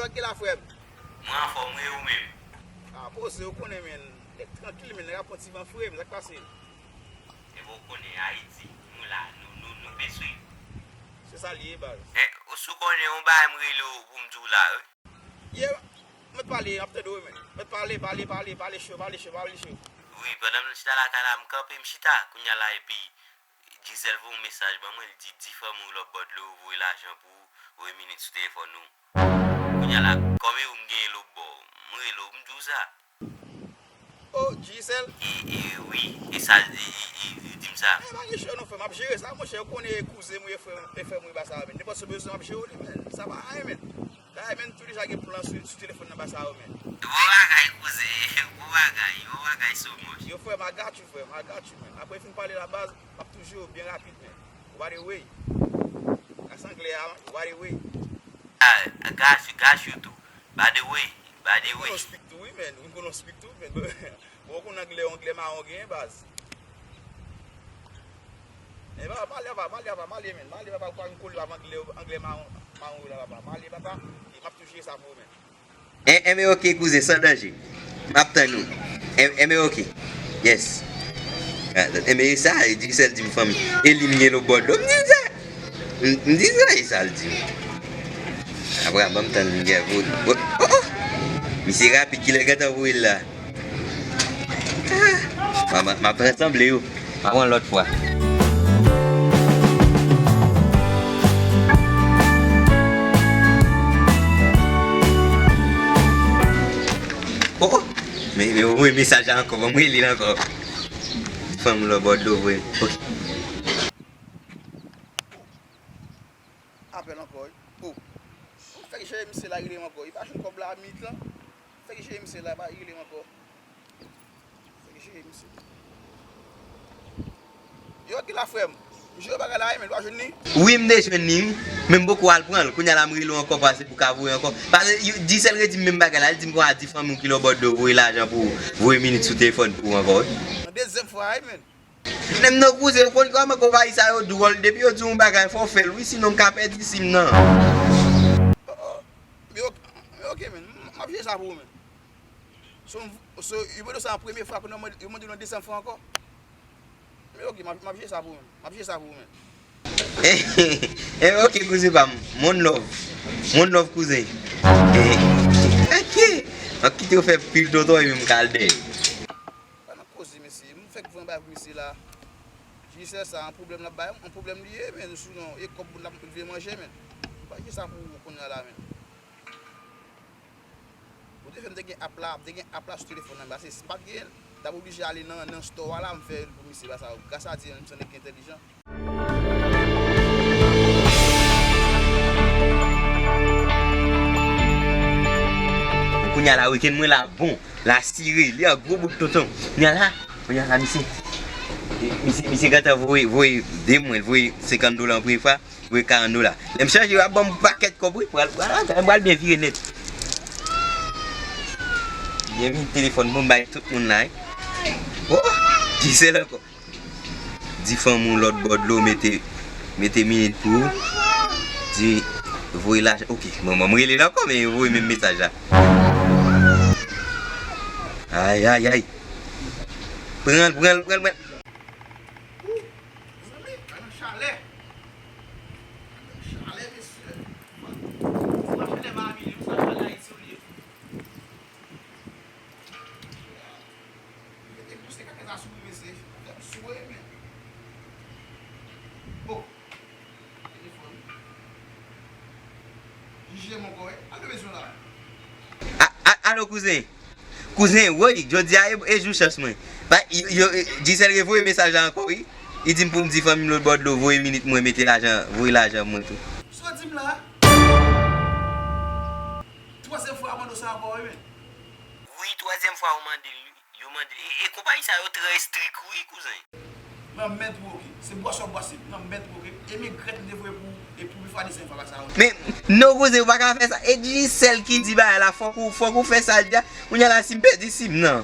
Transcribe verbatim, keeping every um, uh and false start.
Sa k gen la, frè m? Mwen anfòm wi, ou menm? Ah, poze, ou konnen, men. Nèg trankil, men, nèg ap pran ti van fre, men sa k pase? Epi ou konnen Ayiti, nou la, nou, nou, nou pe swiv. Se sa l ye, baz. Eh, ou sou konnen yon bagay m rele w pou m di w la, wi. Yeah, mèt pale, m ap tande w, men. Mèt pale, pale, pale, pale cho, pale cho, pale cho. Wi, pandan m chita lakay la, m kanpe, m chita. Kounye a la, epi Gisèle voye yon mesaj ban mwen, li di, di fanmi w lòtbò dlo yo voye lajan pou ou, voye minit sou telefòn ou. Kounye a la, kòm e ou m genyen lòtbò, m rele w, m di w sa. Oh, Gisèle? E, e, wi, e sa l di, e, e, e, di m sa. E, pa gen cho non, frè, m ap jere sa, monchè, ou konnen e kouzen m ou e frè, e frè m ou e basa yo, men. Nenpòt sa w bezwen, m ap jere w li, men. Sa pa anyen, men. Dayè, men, m tou deja gen plan sou, sou telefòn nan basa yo, men. Bon bagay, kouzen, bon bagay, bon bagay, so much. Yo, frè m, I got you, frè m, I got you, men. Apre fin pale la, baz, m ap tou jere w byen rapid, men. What a way. Sa se anglè a, what a way. Ah, I got you, got you too. By the way, by the way. Ou konnen speak too, wi, men. Ou konnen speak too, men. Bon, ou konn anglè, anglè mawon gen, baz. E pa, pale apa, pale apa, pale, men. Pale, papa, ou pa vin kole avèk anglè, anglè mawon, mawon yo la, papa. Pale, papa. E m ap tou jere sa pou ou, men. En, enben, ok, kouzen, san danje. M ap tann ou. En, enben, ok. Yes. Ah, enben, e sa, e Gisèle di m fanmi. E li m gen lòtbò dlo. M di sa. M, m di sa, e sa l di m. Apre, ban m tann li gen vo-, vo-, oh, oh! Misye rapid, kilè gentan voye l la? Ah! M a, m a, m ap ransanble yo. M a pran lòt fwa. Oh, oh! Men, men, men mesaj la ankò, ban m rele l ankò. Fanm lòtbò dlo vre. Ok. Apèl ankò, wi. Oh. Fèk jere misye la, rele m ankò. Li pa jwenn kòb la minit lan. Fèk jere misye la, pa rele m ankò. Fèk jere misye. Yo, ki la, frè m? M jere bagay la, wi, men li pa jwenn li. Wi, m te jwenn li, wi. Men m poko al pran l. Kounye a la, m rele w ankò, pase pou ka voye ankò. Pase, yo, Gisèle redi m menm bagay la. Li di m konsa di fanmi w ki lòtbò dlo voye lajan pou ou. Voye minit sou telefòn pou ou ankò, wi. Nan dezyèm fwa, wi, men. Menm non, kouzen, ou konn kòman konpayi sa yo dwòl, depi yo di w yon bagay, fò w fè l, wi, sinon m ka pèdi sim nan. Oh, oh. Men ok, men ok, men, m, m ap jere sa pou ou, men. So, so, yo mande w sa an premye fwa, kounye a yo mande w nan dezyèm fwa ankò. Men ok, m ap, m ap jere sa pou ou, men. M ap jere sa pou ou, men. Eh, ok, kouzen pa m. One love. One love, kouzen. Eh, ok. M ap kite w fè pil tonton, epi m ka al dèyè. Pa nan koze, mesye. M fèk voye yon bagay pou misye la. Gisèle sa, yon pwoblèm l ap bay, yon pwoblèm li ye, men, sinon, e kòb moun l ap vin manje, men. M pa jere sa pou ou kounye a la, men. Ou te fè m te gen app la, m te gen app la sou telefòn nan, men si m pa t genyen l, m t ap oblije ale nan, nan store a la, m fè l pou misye, pase, gras a Dye, m se yon nèg ki entèlijan. Kounye a la, wikenn mwen la bon, l asire, li an gwo bout tonton. Kounye a la, kounye a la, misye, misye, misye gentan voye, voye de mwen, voye senkant dola an premye fwa, voye karant dola. Lè m chanje, y ap ban m pakèt kòb, wi, pral, pral, pral byen vire nèt. Byen vini telefòn pou m bay tout moun la, wi. Oh, Gisèle ankò. Di fanmi w lòt bò dlo mete, mete minit pou ou. Di voye lajan. Ok, bon, bon, m rele l ankò, men voye menm mesaj la. Ay, ay, ay. Pran l, pran l, pran l, pran l. Mezanmi, gade yon chalè. Gade yon chalè, mesye. Mache lè pa abile, ou sa chalè Ayiti ou ye. Mete pouse kaka sa sou mwen, mesye. Fè m swe, men. Oh. Telefòn. Jije m ankò, wi. Al bezwen la. A, a, alo, kouzen. Kouzen, woy, jodi a e, e jou chans mwen. Pa, yo, yo, e, Gisèle revoye mesaj la ankò, wi. Li di m pou m di fanmi m lòt bò dlo, voye minit mwen, mete lajan, voye lajan mwen tou. Sa w di m la? Twazyèm fwa a mande w sa ankò, wi, men. Wi, twazyèm fwa ou mande l, wi. Yo mande, e, e konpayi sa yo trè estrik, wi, kouzen. Nan mèt ou, ok. Se bwase w ap bwase. Nan mèt ou, ok. E men grèt m te voye pou, e pou fwa dezyèm fwa pa sa yo. Men, non, kouzen, ou pa ka fè sa. E Gisèle ki di bagay la, fòk ou, fòk ou fè sa l di a. Kounye a la, si m pèdi sim nan.